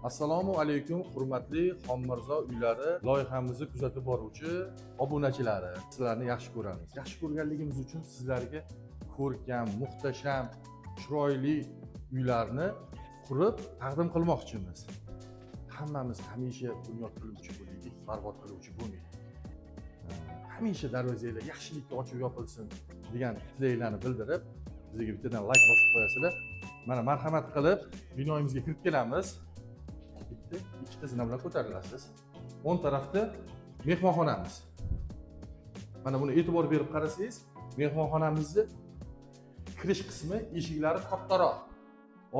Assalomu alaykum, hurmatli Xonmirzo uylari loyihamizni kuzatib boruvchi obunachilari. Sizlarni yaxshi ko'ramiz. Yaxshi ko'rganligimiz uchun sizlarga ko'rkam, muhtasham, chiroyli uylarni qurib taqdim qilmoqchimiz. Hammamiz hamisha bunyod qiluvchi bo'laylik, barbod qiluvchi bo'lmaylik. Hamisha darvozanglar yaxshilikka ochib yopilsin degan tilaklarni bildirib, bizga bittadan layk bosib qo'yasizlar. Mana, marhamat qilib binoyimizga kirib kelamiz. Bitta, ikkita zina bilan ko'tarilasiz. O'ng tarafda mehmonxonamiz. Mana buni e'tibor berib qarasangiz, mehmonxonamizni kirish qismi, eshiklari kattaroq.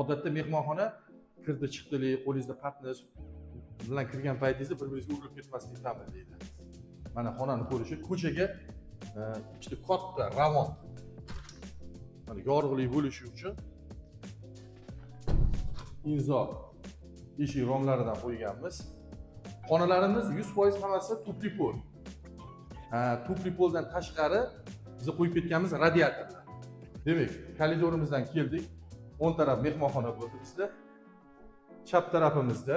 Odatda mehmonxona kirdi chiqdili, qo'lingizda patnis bilan kirgan paytingizda bir biringizga urilib ketmaslikni ta'minlaydi. Mana xonani ko'rishi, ko'chaga ikkita katta ravon, mana, yorug'lik bo'lishi uchun Inzo eshik romlaridan qo'yganmiz. Xonalarimiz 100% hammasi тёплый пол. Тёплый пол dan tashqari biz qo'yib ketganmiz radiatorlar. Demak, koridorimizdan keldik. O'ng taraf mehmonxona bo'ldi bizda. Chap tarafimizda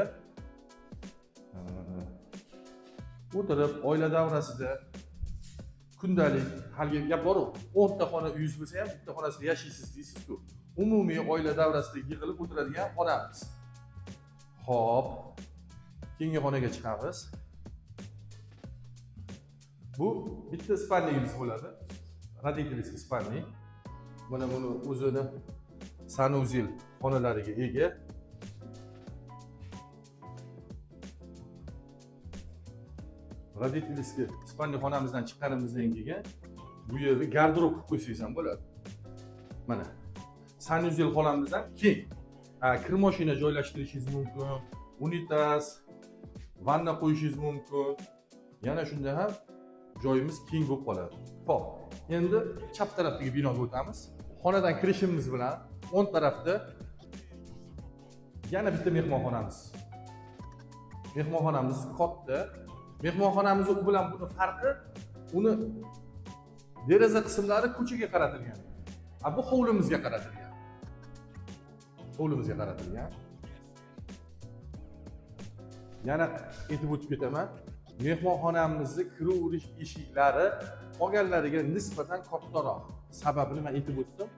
o'tirib oila davrasida kundalik, haligi gap boru, 10 ta xona uyingiz bo'lsa ham, bitta xonasida yashaysiz deysiz-ku. Umumiy oila davrasida yig'ilib o'tiradigan xonamiz. Xo'p, keyingi xonaga chiqamiz. Bu bitta спальник imiz bo'ladi. Родительский спальник. Mana buni o'zini санузел xonalariga ega. Родительский спальник xonamizdan chiqqanimizdan keyin bu yerda garderob qilib qo'ysangiz ham bo'ladi. Mana санузел xonamizdan keng. Kir moshina joylashtirishingiz mumkin, unitaz, vanna qo'yishingiz mumkin. Yana shunda ham joyimiz keng bo'lib qoladi. Xo'p, endi chap tarafdagi binoga o'tamiz. Xonadan kirishimiz bilan o'ng tarafda yana bitta mehmonxonamiz. Mehmonxonamiz katta. Mehmonxonamizni u bilan buni farqi, uni deraza qismlari ko'chaga qaratilgan. A bu hovlimizga qaratilgan. Hovlimizga qaratilgan. Yana aytib o'tib ketaman. Mehmonxonamizni kiraverish eshiklari qolganlariga nisbatan kattaroq. Sababini men aytib o'tdim.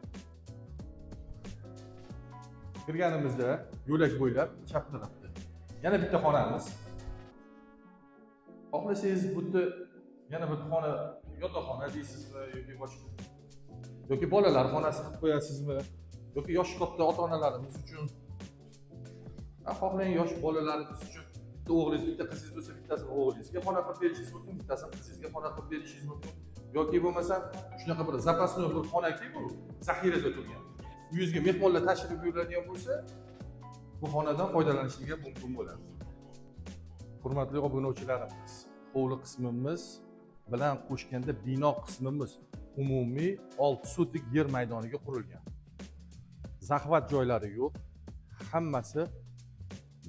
Kirganimizda yo'lak bo'ylab chap tarafda yana bitta xonamiz. Xohlasangiz, bu yerda yana bir xona, yotoqxona deysizmi yoki boshqa, yoki bolalar xonasi qilib qo'yasizmi, yoki yoshi katta ota onalarimiz uchun, xohlang, yosh bolalarimiz uchun, bitta o'g'lingiz, bitta qizingiz bo'lsa, bittasini o'g'lingizga xona qilib berishingiz mumkin, bittasini qizingizga xona qilib berishingiz mumkin, yoki bo'lmasa shunaqa bir запасной bir xonaki, bu zaxirada turgan, uyingizga mehmonlar tashrif buyuradigan bo'lsa, bu xonadan foydalanishlik ham mumkin bo'ladi. Hurmatli obunachilarimiz, hovli qismimiz bilan qo'shganda bino qismimiz umumiy 6 sotik yer maydoniga qurilgan. Захват joylari yo'q, hammasi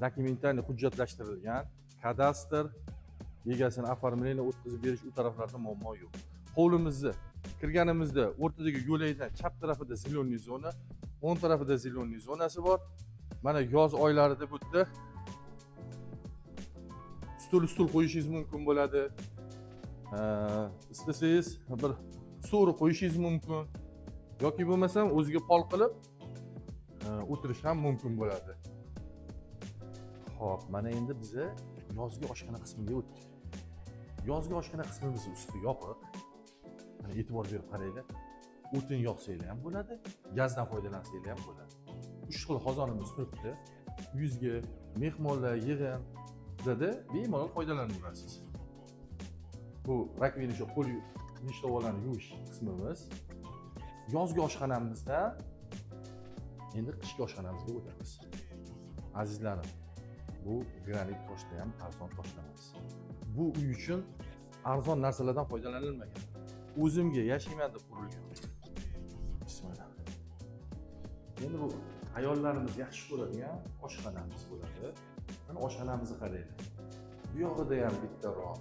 документальный hujjatlashtirilgan, kadastr, egasini оформление o'tkazib berish, u taraflarda muammo yo'q. Hovlimizni kirganimizda o'rtadagi yo'lakdan chap tarafida зеленый zona, o'ng tarafida зеленый zonasi bor. Mana, yoz oylarida bu yerda stul qo'yishingiz mumkin bo'ladi. Istasangiz, bir so'ri qo'yishingiz mumkin yoki bo'lmasam o'ziga pol qilib o'tirish ham mumkin bo'ladi. Xo'p, mana endi biza yozgi oshxona qismiga o'tdik. Yozgi oshxona qismimiz usti yopiq. Mana, e'tibor berib qaranglar. O'tin yoqsanglar ham bo'ladi, gazdan foydalansanglar ham bo'ladi. Uch xil qozonimiz turibdi. Uyingizga mehmonlar yig'inlarda bemalol foydalanaverasiz. Bu раковина, shu qo'l idish tovolarni yuvish qismimiz. Yozgi oshxonamizda endi qishki oshxonamizga o'tamiz. Azizlarim, bu granit toshda ham arzon toshlar emas. Bu uy uchun arzon narsalardan foydalanilmagan. O'zimga yashayman deb qurilgan. Bismillah. Endi bu ayollarimiz yaxshi ko'radigan oshxonamiz bo'ladi. Mana, oshxonamizni qaranglar. Bu yog'ida ham bitta rom,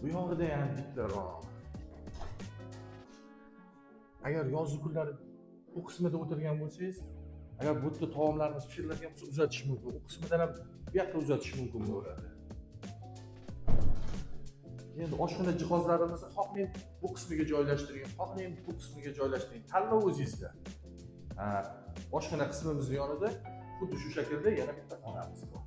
bu yog'ida ham bitta rom. Agar yozgi kunlari u qismida o'tirgan bo'lsangiz, agar bu yerda taomlarimiz pishiriladigan bo'lsa, uzatish mumkin. U qismidan ham. Bu yoqqa uzatish mumkin bo'ladi. Endi oshxona jihozlarimizni xohlang bu qismiga joylashtiring, xohlang bu qismiga joylashtiring, tanlov o'zingizda. Ha, oshxona qismimizni yonida xuddi shu shaklda yana bitta xonamiz bor.